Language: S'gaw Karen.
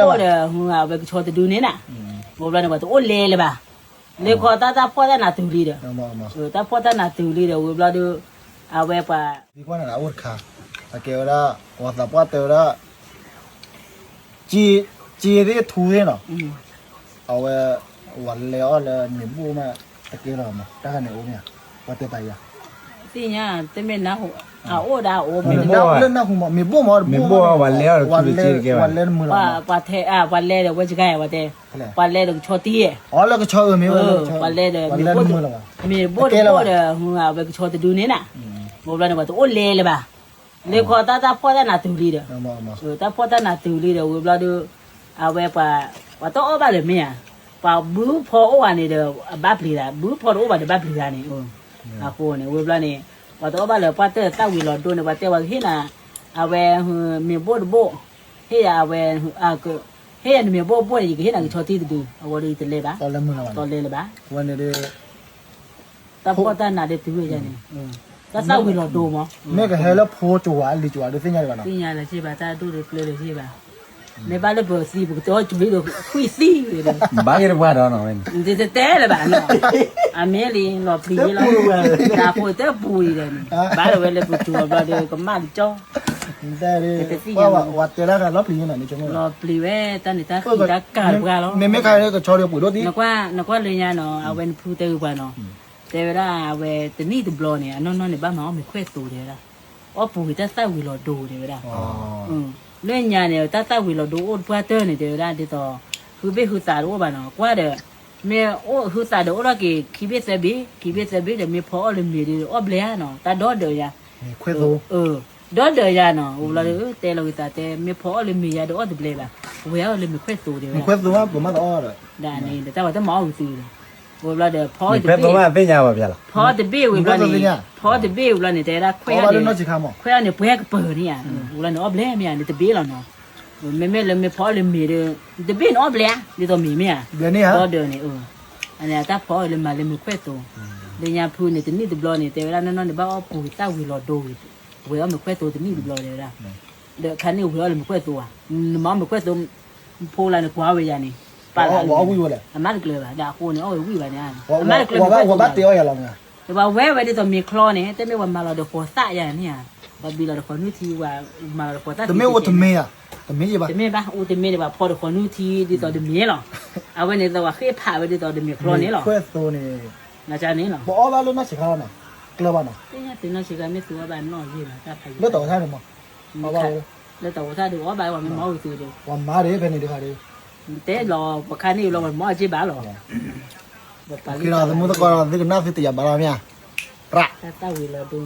အိၣ်ဒီး အဝဲကဆီတဒုန့ၣ်နၤ, ဝံၤဘျီန့ၣ် ပှၤတအိၣ်လဲလၢၤဘၣ်, လၢခီတၢ်တၢ်ဖှီၣ်တၢ်နးတုၤလံဒီး, တၢ်ဖှီၣ်တၢ်နးတုၤလံဒီး ဝံၤဘျီဒီး အဝဲပှၤ အိၣ်တခါ, အကဲဝဲဒၣ် ပှၤသးပှၢ်တဲဝဲဒၣ် စ့သ့ၣ်ထူသ့ၣ်နီၤ, အဝဲ ဝၤလဲၤအီၣ်လၢမ့ၤဘိၣ်မး တကဲလီၤမး တၢ်ခါန့ၣ်အိၣ်မ့ၢ်ဧါ, ပှၤတဲပာ်ယၤ, သ့ၣ်ညါ တမ့ၢ်နၢ်ဟူ, အအိၣ်ဒၣ်အိၣ်မ့ၤဘိၣ်, လၢနၢ်ဟူမး မ့ၤဘိၣ်မး မ့ၤဘိၣ်ဝဲလဲၤအီၣ်လၢထူတကဲတကဲဘၣ်, ပှၤတဲ ပှၤလဲၤဒီးဝဲစကါယၤ ပှၤတဲ, ပှၤလဲၤဒီးကဆီတံၢ်, အီလၢကဆီအၢမ့ၢ်ဝဲ, ပှၤလဲၤဒီး မ့ၤဘိၣ်ဒီး အဝဲကဆီတဒုန့ၣ်နၤ, ဝံၤဘျီန့ၣ် ပှၤတအိၣ်လဲလၢၤဘၣ်, လၢခီတၢ်တၢ်ဖှီၣ်တၢ်နးတုၤလံဒီး, တၢ်ဖှီၣ်တၢ်နးတုၤလံဒီး ဝံၤဘျီဒီး အဝဲပှၤ ပှၤတအီၣ်ဘၣ်လၢၤမ့ၢ်ဧါ, ပှၤဘုဖီအိၣ်ဝဲန့ၣ်ဒီး အဘၣ်ပျံၤသး ဘုဖီတအိၣ်ဘၣ်ဒီးဘၣ်ပျံၤသးန့ၣ်, အဃိန့ၣ် ဝံၤဘျီန့ၣ် ပှၤတအီၣ်ဘၣ်လၢၤ ပှၤတၢ်သၣ်ဝံၤလီၤဒိန့ၣ် ပှၤတဲဝဲကဟ့ၣ်နၤ, အဝဲ မ့ၤဘိၣ်တဘိၣ်, ဟ့ၣ်ယၤအဝဲ ဟ့ၣ်ယၤနမ့ၤဘိၣ်ဘိၣ်န့ၣ် ယကဟ့ၣ်နၤကဆီတံၢ်တဒု, အဝဲဒီးယတလဲၤဘၣ်, တလဲၤလၢၤဘၣ်, ဝဲန့ၣ်ဒီး တၢ်ဖှီၣ်တၢ်နးဒ်တုၤဝဲယၤန့ၣ်, တၢ်သၣ်ဝံၤလီၤဒိမး, မ့ၢ်ကဟဲလၢဖိကဝၤလံၤကဝၤဒီးသ့ၣ်ညါလၢၤဘၣ်နီၤ, သ့ၣ်ညါလၢၤစ့ၢ်ဘၣ် တၢ်ဒိၣ်ဒီးကျၢၤလၢၤစ့ၢ်ဘၣ်, မ့ၢ်ဘၣ်လၢပသံပကတဲအီၣ်ကၠိလံဒီး ခွံသံဝဲဒီး, ဘၣ်က့ၤတပှၢ်ဒီးနီၤ, တတဲလၢၤဘၣ်နီၤ, အမ့ၢ်လံ လီၤပျံၤလီၤ, တၢ်ဖိတပူၤအံၤဒီးန့ၣ်, ဘၣ်လၢၤဝဲလၢပကၠိဘျီဒီး ကမၣ်ကကၠီ, တသံၣ်ညါ, ဝၤတဲလၢလီၤပျံၤန့ၣ်, လီၤပျံၤဝဲ တၢ်န့ၣ်တၢ်ဃံတၢ်ကၢ်တပှၢ်လီၤ, မ့မ့ၢ်ခါကဆီဒီးပှ့ၤဒိၣ်သံ, နကွၢ်လၢညါနီၤ အဝဲနဖုတဲဂ့ၤပှၤနီၤ, တဲဝဲဒၣ်အဝဲတနံၣ်တဘျီန့ၣ် အနီၢ်နီၢ်န့ၣ် ဘၣ်မၤအီၣ်မ့ၤခွဲၣ်သိးတဲဝဲဒၣ်, အီၣ်ပူၤဂ့ၤတၢ်သၣ်ဝံၤလီၤဒိတဲဝဲဒၣ်, လၢညါန့ၣ် တၢ်သၣ်ဝံၤလီၤဒိအိၣ်တပှၢ်တၢၢ်န့ၣ် တဲဝဲဒၣ် ဒ်သိး ဟုဘ့ၣ်ဟုသးတအိၣ်ဘၣ်နီၤ, ကွၢ်ဒီး မ့ၢ်အိၣ်ဟုသးဒီးအိၣ်ထီၣ်က့ၤ ခံဘ့ၣ်သၢဘ့ၣ် ခံဘ့ၣ်သၢဘ့ၣ်ဒီး မ့ၢ်ဖီအီၣ်လၢမ့ၤဒီး အီၣ်ဘျဲဧါနီၤ, တၢ်ဒီဒၢးယၤ, ဒီဒၢးယၤနီၤ, ဝံၤဘျီဒီး တဲလီၤဂ့ၤသးတဲ မ့ၢ်ဖီအီၣ်လၢမ့ၤယၤဒီးအီၣ်တဘျဲဘၣ်, ဝဲအီၣ်လၢမ့ၤခွဲၣ်သိးတဲဝဲဒၣ်, ဒ်န့ၣ် တၢ်ဝဲတမၤအီၣ်ဝံၤသုဒီး, ဝံၤဘျီဒီး ဖီအီၣ်တဘ့ၣ်, ဖီတဘ့ၣ်ဝံၤဘျီန့ၣ်, ဖီတဘ့ၣ်ဝံၤဘျီန့ၣ် တဲဝဲဒၣ်ခွဲးအီၣ်န့ၣ်, ခွဲးအီၣ်န့ၣ်ပှဲၤကပၢၤန့ၣ်ဧါ, ဝံၤဘျီန့ၣ်အီၣ်ဘျဲမ့ၢ်ဧါ, နတဘ့ၣ်လီၤနီၤ, မ့မ့ၢ်လၢမ့ၢ်ဖီအီၣ်လၢမ့ၤဒီး, တဘ့ၣ်န့ၣ်အီၣ်ဘျဲဧါ, ဒ်သိးမ့ၤမ့ၢ်ဧါ, ဒီဒၢးန့ၣ်, အန့ၣ်တၢ်ဖီအီၣ်လၢမၤလၢမ့ၤခွဲၣ်သိး, လၢညါဖုန့ၣ် တနံၣ်တဘျီန့ၣ် တဲဝဲဒၣ်နီၢ်နီၢ်န့ၣ် ဘၣ်အီၣ်ပူၤသၣ်ဝံၤလီၤဒိဝံၤ, ဝဲအီၣ်မ့ၤခွဲၣ်သိးတနံၣ်တဘျီတဲဝဲဒၣ်, ဒီးခါန့ၣ်ဝဲအီၣ်လၢမ့ၤခွဲၣ်သိးဧါ, နမၤအီၣ်မ့ၤခွဲၣ်သိး, ဖိလၢန့ၣ်ကွၢ်ဝဲယၤန့ၣ်, ပာ်လၢ, အမါတကျၢၤဘၣ် ဒီးအဃိန့ၣ် အီၣ်ဝဲဝံၣ်ဘၣ်န့ၣ်, အမါတကျၢၤမ့ၤခွဲၣ်သိးဘၣ်, ပှၤဝဲဝဲဒ်သိးမ့ၤချီန့ၣ် တမ့ၢ်ပှၤမၤလီၤဒီးဃီၤသၣ်ယၤန့ၣ်ဧါ, ပှၤဘံလီၤဒီးဃီၤနုၢ်ထံ ပှၤမၤလီၤဒီးဃီၤသၣ်, တမ့ၢ်အိၣ်တမ့ၢ်ဧါ, တမ့ၢ်ဘၣ်, တမ့ၢ်ဘၣ် အိၣ်တမ့ၢ်န့ၣ် ပှၤဖီဒီးဃီၤနုၢ်ထံ ဒ်သိးတမ့ၢ်လီၤ, အဝဲန့ၣ်သိးပှၤဃ့ၢ်ဖးဝဲဒ်သိးတမ့ၤချီန့ၣ်လီၤ, ခွဲးသိးန့ၣ်, န့ၣ်လီၤ, ပအီၣ်ဘၣ်လၢနီၢ်ဆံးခါလီၤနီၤ, ကျၢၤဘၣ်နီၤ, သ့ၣ်ညါသုနီၢ်ဆံးခါမ့ၢ်သုအီၣ်ဘၣ်နီၢ်ယ့ၢ်ဘၣ်တၢ်ဖးယံၤ, လၢတၢ်ဝဲထါန့ၣ်မး, လၢတၢ်ဝဲထါဒီးအီၣ်ဘၣ်ဝဲမ့ၢ်မၤအီၣ်ဝံၤသုဒီး, ပှၤမၤဒီးဖဲန့ၣ်တခါဒီး, တဲလီၤ ပှၤခါန့ၣ်လီၤ ပှၤမၤအီၣ်က့ဘၣ်လီၤ, သမူသကိးဒီး သုကနၣ်သုတယာ်ဘၣ်လီၤမ့ၢ်ဧါ, ရၣ်, တၢ်သၣ်ဝံၤလီၤဒိ